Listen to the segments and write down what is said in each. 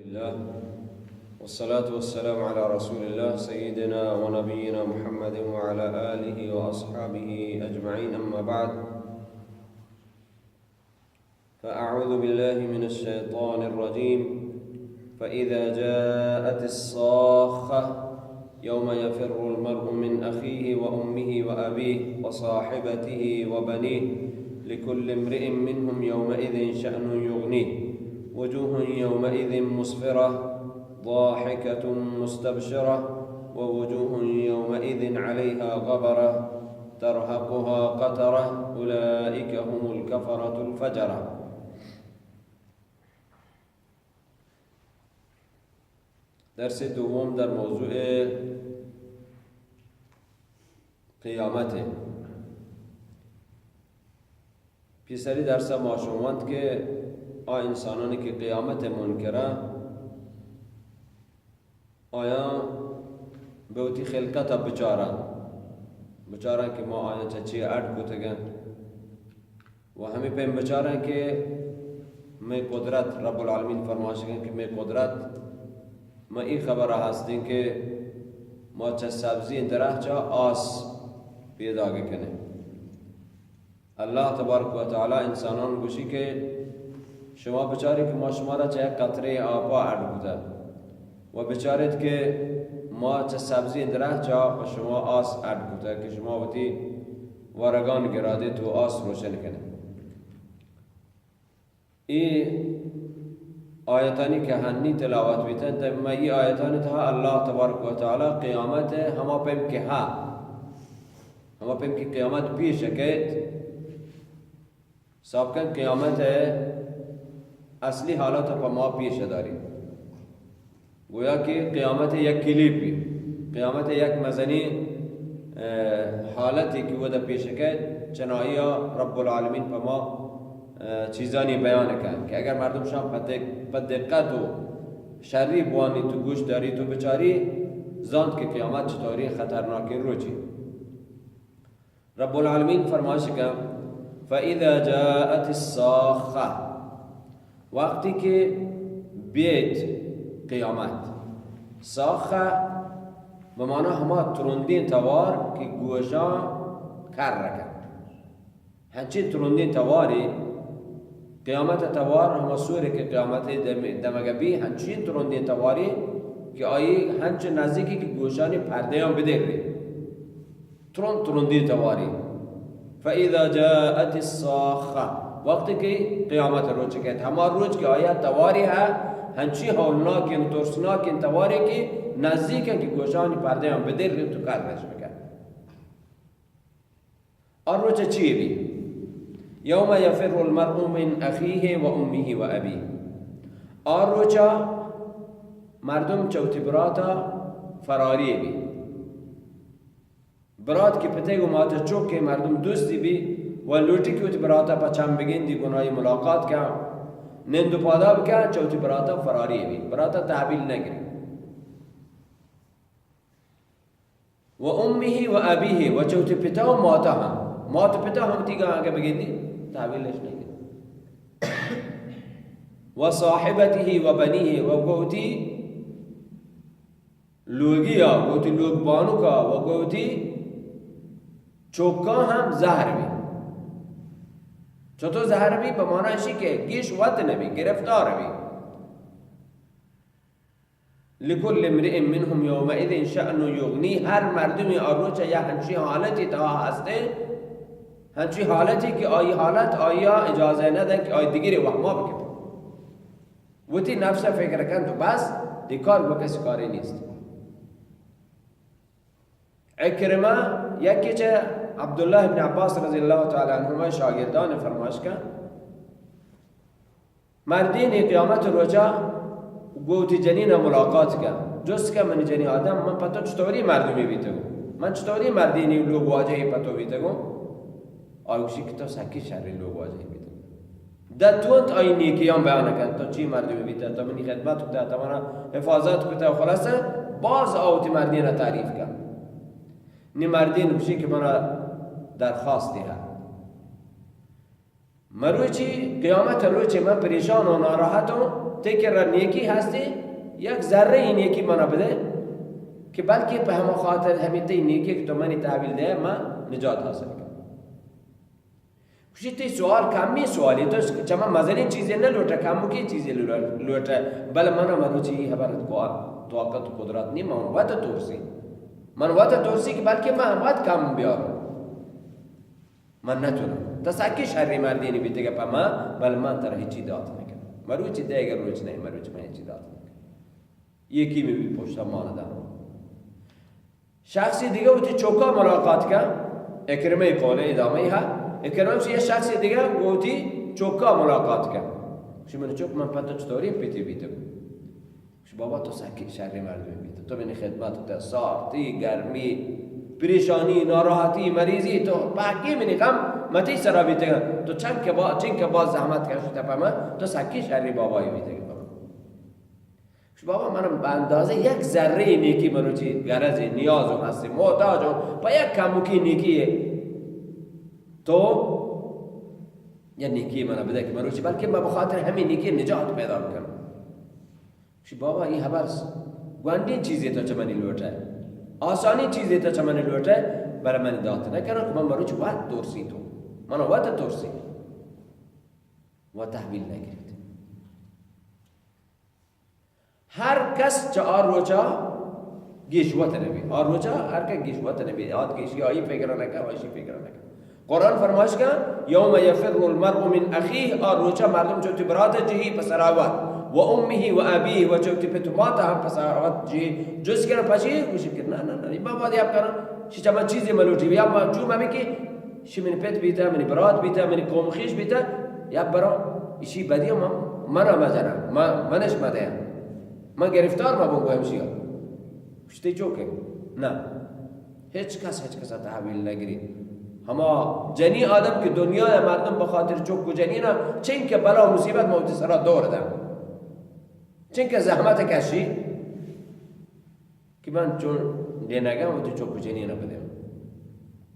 الله، والصلاة والسلام على رسول الله سيدنا ونبينا محمد وعلى آله وأصحابه أجمعين، أما بعد، فأعوذ بالله من الشيطان الرجيم. فإذا جاءت الصاخة يوم يفر المرء من أخيه وأمه وأبيه وصاحبته وبنيه لكل امرئ منهم يومئذ شأن يغنيه. وجوه يومئذ مسفرة ضاحكة مستبشرة ووجوه يومئذ عليها غبرة ترهقها قترة أولئك هم الكفرة الفجرة. درس دوم در موضوع قیامت. پیسری درس ما شما وانت کہ آ انسانانی کہ قیامت منکرہ، آیاں بہ وتی خلقت ءَ بچاراں، بچاراں کہ ما آیاں چہ چی اڈ کتگاں، و ہمے پیم بچاراں کہ مئے قدرت، رب العالمین فرماشگاں کہ مئے قدرت، ما اے خبر ءَ ہستیں کہ ما چہ سبزیں درہچا آس پیداگ کنیں. اللہ تبارک و تعالی انسانان گوشی کہ شما بچارے کہ ما شمارا چہ یک قطرے آپا اڈ کتا، و بچاریت کہ ما چہ سبزیں درہچا پہ شما آس اڈ کتا کہ شما وتی ورگان گرادیت و آس روشن کنیت. اے آیتانی کہ ہنی تلاوت بیتن، تہ مئے اے آیتانی تہا اللہ تبارک و تعالی قیامت ہما پیم کہ ہا، ہما پیم کہ قیامت پیش کیت، سابقاً قیامت اصلی حالت پہ ما پیش داری. گویا کہ قیامت یک کلیپی، قیامت یک مزنی، اه، حالتی کہ ودا پیش کیت، چنائیا رب العالمین پہ ما، اه، چیزانی بیان کن کہ اگر مردم شان پہ دق-، پہ دقت و شری بوانی تو گوش داری تو بچاری، زانت کہ قیامت چطوری خطرناکین روچی. رب العالمین فرمائش کن، فَإِذَا جَاءَتِ الصَّاخَّةُ، وقتی کہ بیت قیامت. صاخہ بمانا ہما ترندیں توار کہ گوشاں کر رکن. ہنچیں ترندیں تواری، قیامت توار ہما سورے کہ قیامت دم-، دمگ بی، ہنچیں ترندیں تواری کہ آئی ہنچ نزدیکی کہ گوشانی پردیاں بدری. ترند ترندی تواری. فَإِذَا جَاءَتِ الصَّاخَّةُ، وقتی کہ قیامت روچ کیت، ہما روچ کہ آیا تواری ہے، ہنچی ہولناکیں، ترسناکیں تواری کہ نزدیک ہیں کہ گوشانی پردے ہم بدر تو کر رش بکن. آ روچ چی بی؟ يَوْمَ يَفِرُّ الْمَرْءُ مِنْ أَخِيهِ وَأُمِّهِ وَأَبِيهِ. آ روچا مردم چوتی براتا فراری بی. برات کہ پتے گو مات چوک کہ مردم دوستی بی و لوٹی کہ وتی براتا پہ چم بگندی گناہی ملاقات کن، نند و پادا بکن، چہ وتی براتا فراری بی، براتا تحویل نگری. و امه و ابیه، و چہ وتی پتا و ماتا ہم، مات و پتا ہم تیگا اگہ بگندی تحویلش نگری. و صاحبته و بنیه، و گوتی لوگیا، گوتی لوگ بانکا و گوتی چوکاں ہم زہر بی. چطور زہر بی؟ بہ مانا اشی کہ گیش وت نبی، گرفتار بی. لِكُلِّ امْرِئٍ مِّنْهُمْ يَوْمَئِذٍ شَأْنٌ يُغْنِيهِ، ہر مردمی آ روچ یا ہنچی حالتی تہا ہستے، ہنچی حالتی کہ آئی حالت آیا اجازہ نہ دے کہ آئی دگری وہما بکن. وتی نفس ء فکر کنت و بس، دی کار گو کسی کاری نیست. عکرمہ یکی چہ عبداللہ ابن عباس رضی اللہ تعالی عنہما شاگردان فرمائش کن، مردین قیامت روچا گوتی جنین ملاقات کن، جست کن منی جنین آدم، من پتو چطوری مردمی بیتگو، من چطوری مردینی لوگ واجہی پتو بیتگو؟ آئی گوشی کہ تو سکی شریں لوگ واجہی بیتگ. دہ تونت آئی نیکیاں بیان کنت، تو چی مردمی بیتہ، تو منی خدمت کتہ، تو منا حفاظت کتہ، خلاصہ باز آ وتی مردین تعریف کن. نی مردین گوشی کہ منا درخواستی ہے. مروچی قیامت روچی من پریشان و ناراحت ہوں، تئی کرا نیکی ہستی، یک ذرہ ای نیکی منا بدے کہ بلکہ پہ ہما خاطر ہمیں تئی نیکی کہ تو منی تحویل دے، من نجات حاصل کنم۔ گوشی، تئی سوال کمی سوالی، تو چہ من مزنیں چیزے نہ لوٹے، کمکیں چیزے لو-، لوٹے، بلے منا مروچی ای ہبر کو طاقت و قدرت نی، من وت ترسی، من وت ترسی کہ بلکہ من وت کم بیارم۔ من نتونم۔ تو سکی شری مردینی بیتگے پہ من، بلے من ترا ہچی دات نکنم۔ مروچی دگہ روچ نہ، مروچی من ہچی دات نکنم۔ یکی می بی پشتا مان دار۔ شخصی دیگہ وتی چوکا ملاقات کن۔ اکرمہ قول ادامہ ہا۔ اکرمہ گوشی، یک شخصی دیگہ وتی چوکا ملاقات کن۔ گوشی، من چوک، من پتہ چطوری پیتی بیتگ۔ گوشی، بابا تو سکی شری مردمی بیت، تو منی خدمت کتا، سارتی، گرمی، پریشانی، ناراحتی، مریضی، تو پاکی منی غم متی سرا بیتگن، تو چنکہ با-، چنکہ باز زحمت کشتا پہ من، تو سکی شری بابایی بیتگی پہ من۔ گوشی، بابا من بہ اندازہ یک ذرہ نیکی مروچی گرز، نیاز و ہستی، محتاج و پہ یک کمکی نیکی تو یا نیکی منا بدے کہ مروچی، بلکہ من بخاطر ہمیں نیکی نجات پیدا بکنم۔ گوشی، بابا، ای ہبر س-، گونڈیں چیزے تو چہ منی لوٹے، آسانی چیزے تو چہ منی لوٹے، بلے من دات نہ کناں کہ من مروچ وت ترسی تو، من وت ترسی، و تحویل نہ گریت۔ ہر کس چہ آ روچا گیش وت نبی، آ روچا ہر کس گیش وت نبی، آت گیشی آئی فکر نہ کن، وشی فکر نہ کن۔ قرآن فرمائش کن، یوم یفر المرء من اخیہ، آ روچا مردم چہ وتی برات جہی پسرا وت، و امہ و ابیہ، و چہ وتی پت و ماتا ہم پسرا وت جہی۔ جست کن پچی؟ گوشی کہ نہ، نہ، نہ، ما باید یاب کنم، شی چہ من چیزی ملوٹی، یا ما چو ممی کہ شی منی پت بیتا، منی برات بیتا، منی قوم خیش بیتا، یا برا اشی بدی من، منا مجنا، من، منش مدیا، من گرفتار مبو گو ہمشیا۔ گوشتی چوکے؟ نہ۔ ہچ کس ہچ کسا تحویل نگری۔ ہما جنی آدم کہ دنیا مردم بخاطر چوک و جنینا چنکہ بلا و مصیبت موت سرا دور دن، چنکہ زحمت کشی کہ من چون دینگا وتی چوک و جنینا بدم،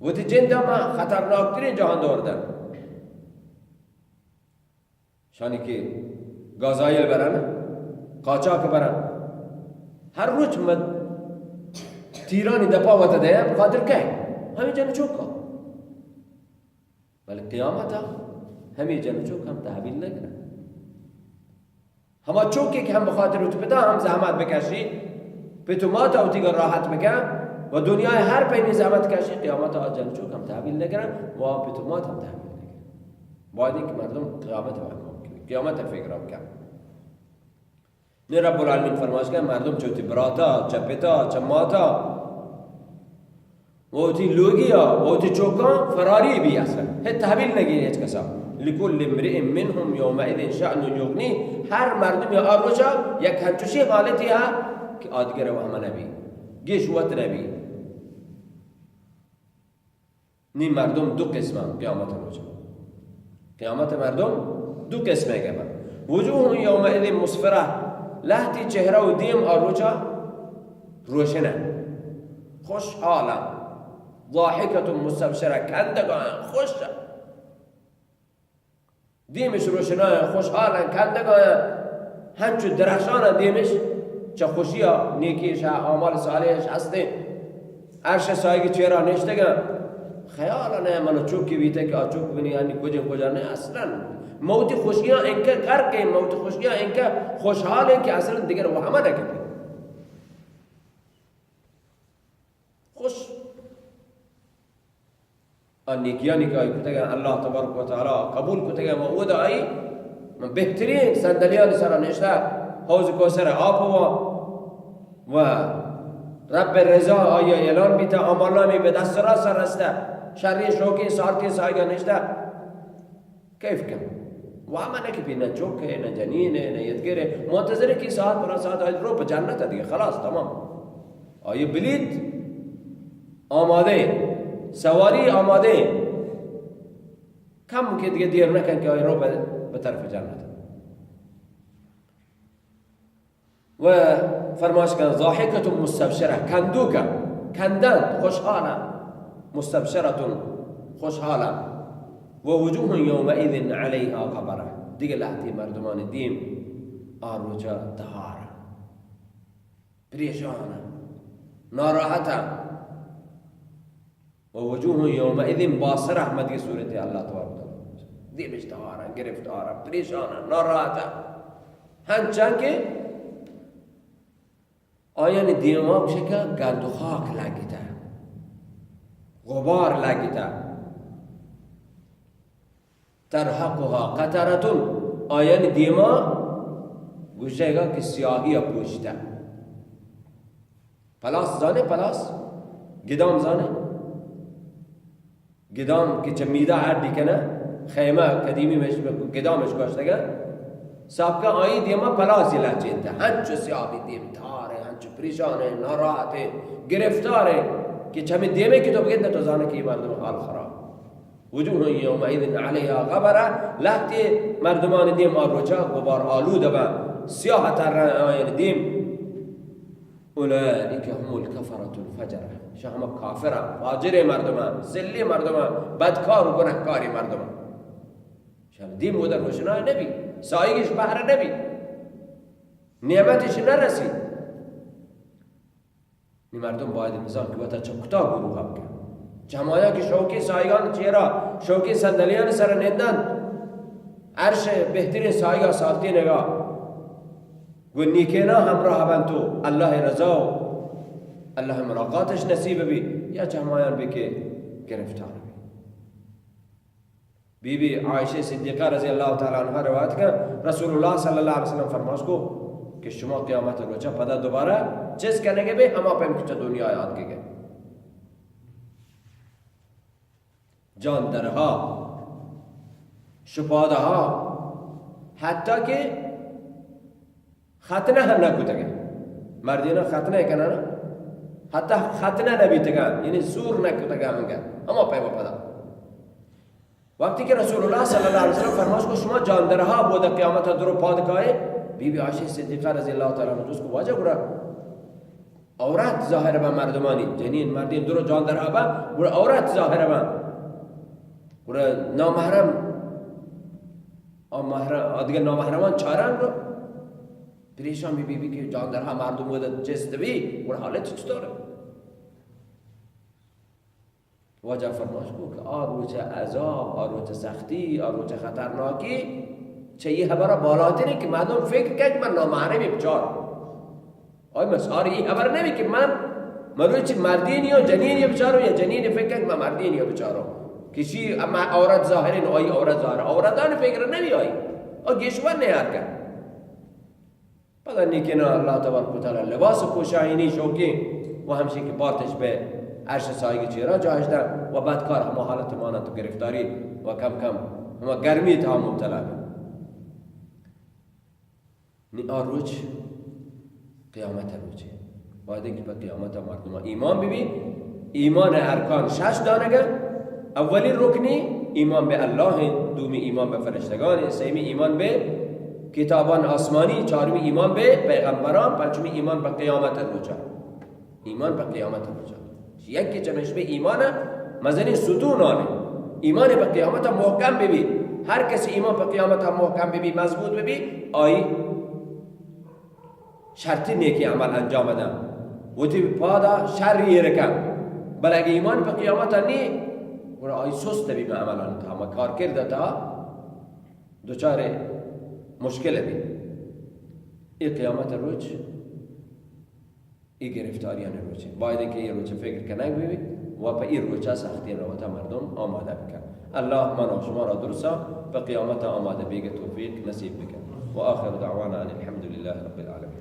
وتی جندا من خطرناکترین جہان دور دن۔ شانی کہ گازائل برن، قاچاق برن، ہر روچ من تیرانی دپا وت دیاں، بخاطر کئے؟ ہمیں جن چوکا۔ بلے قیامتا ہمیں جن چوک ہم تحویل نہ گرن۔ ہما چوکے کہ ہم بخاطر وتی پتا ہم زحمت بکشی، پت و ماتا وتی گا راحت بکن و دنیا ہر پیمی زحمت کشی، قیامتا آ جن چوک ہم تحویل نگرن و آ پت و مات ہم تحویل نگرن۔ باید انت کہ مردم قیامت ء کن، قیامت ء فکر بکن۔ نی رب العالمین فرماش کہ مردم چہ وتی براتا، چہ پتا، چہ ماتا، و وتی لوگیا، و وتی چوکاں فراری بی اصلا۔ ہے تحویل نگیری ہچ کسا۔ لکل امرئ منهم یومئذ شأن یغنیه۔ ہر مردم یا آ روچا یک ہنچوشی حالتی ہا کہ آدگر وہمہ نبی، گیش وت نبی۔ نی مردم دو قسم انت قیامت روچ۔ قیامت مردم دو قسمے گپن۔ وجوه یومئذ مسفرة، لہتی چہرہ و دیم آ روچا روشن انت، خوشحال انت، ضاحکة مستبشرة، کندگا انت، خوش انت۔ دیمش روشنایاں، خوشحالاں، کندگایاں، ہنچو درخشاناں دیمش، چہ خوشیا، نیکیش، اعمال صالحش ہستیں، عرش سایگ چیرا نشتگاں۔ خیال نہ من چوکی بیتے کہ آ چوک بنی یعنی کجا کجا نہ، اصلاً موتی خوشیاں انکہ غرق ہیں، موتی خوشیاں انکہ خوشحال ہیں کہ اصلاً دیگر وہمہ نہ کپی۔ خوش۔ آ نیکیانی کہ آئی کتگ، اللہ تبارک و تعالی قبول کتگ، و اودا آئی من بہترین صندلیانی سرا نشتہ، حوض کوثر آپ ہوا و رب رضا آئی اعلان بیتا، آمال نامی بہ دست راست رستہ، شریں شوکیں سارتیں سایگا نشتہ۔ کیف کن۔ وہمہ نہ کپی، نہ چوک ہے، نہ جنین ہے، نہ یدگر ہے۔ منتظر ہے کہ ساعت پر ساعت آئی رو پہ جنت ہے دیگہ، خلاص، تمام۔ آئی بلیت آمادہ ہے، سواری آمادہ ہے۔ کم کہ دیگہ دیر نہ کن کہ آئی رو پہ، پہ طرف جنت۔ و فرماش کن، ضاحکة مستبشرة، کندوکا، کندن، خوشحالا، مستبشرة، خوشحالا، و وجوه یومئذ علیها غبرة، دیگہ لہتی مردمان دیم آ روچا تہار، پریشان، ناراحت، و وجوه یومئذ باسرة، مدی صورت اللہ تبارک و تعالی، دیمش تہار، گرفتار، پریشان، ناراحت، ہنچن کہ آیانی دیما گوشے کہ گرد و خاک لگتہ، غبار لگتہ۔ ترهقها قترة، آیانی دیما گوشے گا کہ سیاہی پوشتہ۔ پلاس زانے، پلاس؟ گدام زانے؟ گدام کہ چہ میدا اڈی کنہ، خیمہ قدیمی مش-، گدامش گوشتگہ۔ سابقہ آئی دیما پلاسی لچینتہ، ہنچو سیاہی دیم تہارے، ہنچو پریشانے، ناراحتے، گرفتارے کہ چمی دیمے کہ تو بگندہ تو زانے کہ یہ مردم حال خراب۔ وجوه یومئذ علیها غبرة، لہتے مردمان دیم آ روچا غبار آلود بہ، سیاہ تر آیان دیم۔ اولئک هم الکفرة الفجرة، شہ ہما کافر، فاجر مردم، ذلی مردم، بدکار و گناہکاری مردم۔ شہ دیم ودا روشنا نبی، سایگش بہر نبی، نعمتش نرسی۔ نی مردم باید بزان کہ وتا چہ کتا گروہ بکن۔ چہ ہمایاں کہ شوقی سایگان چیرا، شوقی صندلیان سر نندن، عرش بہترین سایگا ساختینگا، گو نیکینا ہمراہ بنت و اللہ رضا و اللہ ملاقاتش نصیب بی، یا چہ ہمایان بی کہ گرفتار بی۔ بی بی عائشہ صدیقہ رضی اللہ تعالی عنہا روایت کن، رسول اللہ صلی اللہ علیہ وسلم فرماش کو کہ شما قیامت روچا پدا دوبارہ چیز کنگے بے، ہما پیم کہ چہ دنیا یاد کے گئے۔ جاندرہا، شپادہا، حتی کہ ختنہ ہم نہ کتگے۔ مردینا ختنہ کنن، حتی ختنہ نہ بیتگا، یعنی زور نہ کتگا منگا۔ ہما پیما پدا۔ وقتی کہ رسول اللہ صلی اللہ علیہ وسلم فرماش کو شما جاندرہا بود قیامت درو پاد کائے، بی بی عائشہ صدیقہ رضی اللہ تعالی عنہ جست کو واجہ گڑا عورت ظاہر بہ مردمانی، جنین مردین درو جاندرہا بہ، گڑا عورت ظاہر بہ، گڑا نامحرم، آ محرم، آ دیگہ نامحرمان چاران رو۔ پریشان بی بی بی کہ جاندرہا مردم ودا چست بی، گڑا حالت چطور؟ واجہ فرماش کو کہ آ روچ عذاب، آ روچ سختی، آ روچ خطرناکی، چہ یہ حبرہ بالاتر ہے کہ مردم فکر کرد کہ من نامحرمی بچار۔ آئی مسار یہ حبر نبی کہ من مروچی مردینی و جنینی بچارو یا جنینی فکر کرد من مردینی بچارو۔ کسی اما عورت ظاہرین، آئی عورت ظاہر، عورتان فکر نبی آئی۔ آ گیشور نیار کرد۔ پدا نیکینا اللہ تبارک و تعالی لباس پوشائینی شوقیں و ہمشی کہ بارتش بہ عرش سایگی چیرا جاہش دن و بدکار ہما حالت مانت و گرفتاری و کم کم ہما گرمی تہا مبتلا بہ۔ نی آ روچ قیامت روچے۔ باید کہ پہ قیامت مردم ایمان بہ بی۔ ایمان ارکان شش دانگہ۔ اولی رکنی ایمان بہ اللہ ہیں، دومی ایمان بہ فرشتگان ہیں، سیمی ایمان بہ کتابان آسمانی، چارمی ایمان بہ پیغمبران، پنچمی ایمان بہ قیامت روچا۔ ایمان بہ قیامت روچا۔ یکی چمیش بہ ایمان مزنی ستون آنے۔ ایمان بہ قیامت محکم بہ بی۔ ہر کسی ایمان بہ قیامت محکم بہ بی، مضبوط بہ بی، آئی شرطی نیکی عمل انجام بدن، وتی پادا شر ایر کن، بلے اگہ ایمان پہ قیامت نی، گڑا آئی سست بی، مہ عملان تہا، مہ کارکرد تہا دچار مشکل بی۔ اے قیامت روچ، اے گرفتاریان روچ، باید کہ اے روچ فکر کنگ بی و پہ اے روچا سختی روتا مردم آمادہ بکن۔ اللہ من و شما را درسا پہ قیامت آمادہ بیگ توفیق نصیب بکن۔ و آخر دعوانا ان الحمد لله رب العالمین۔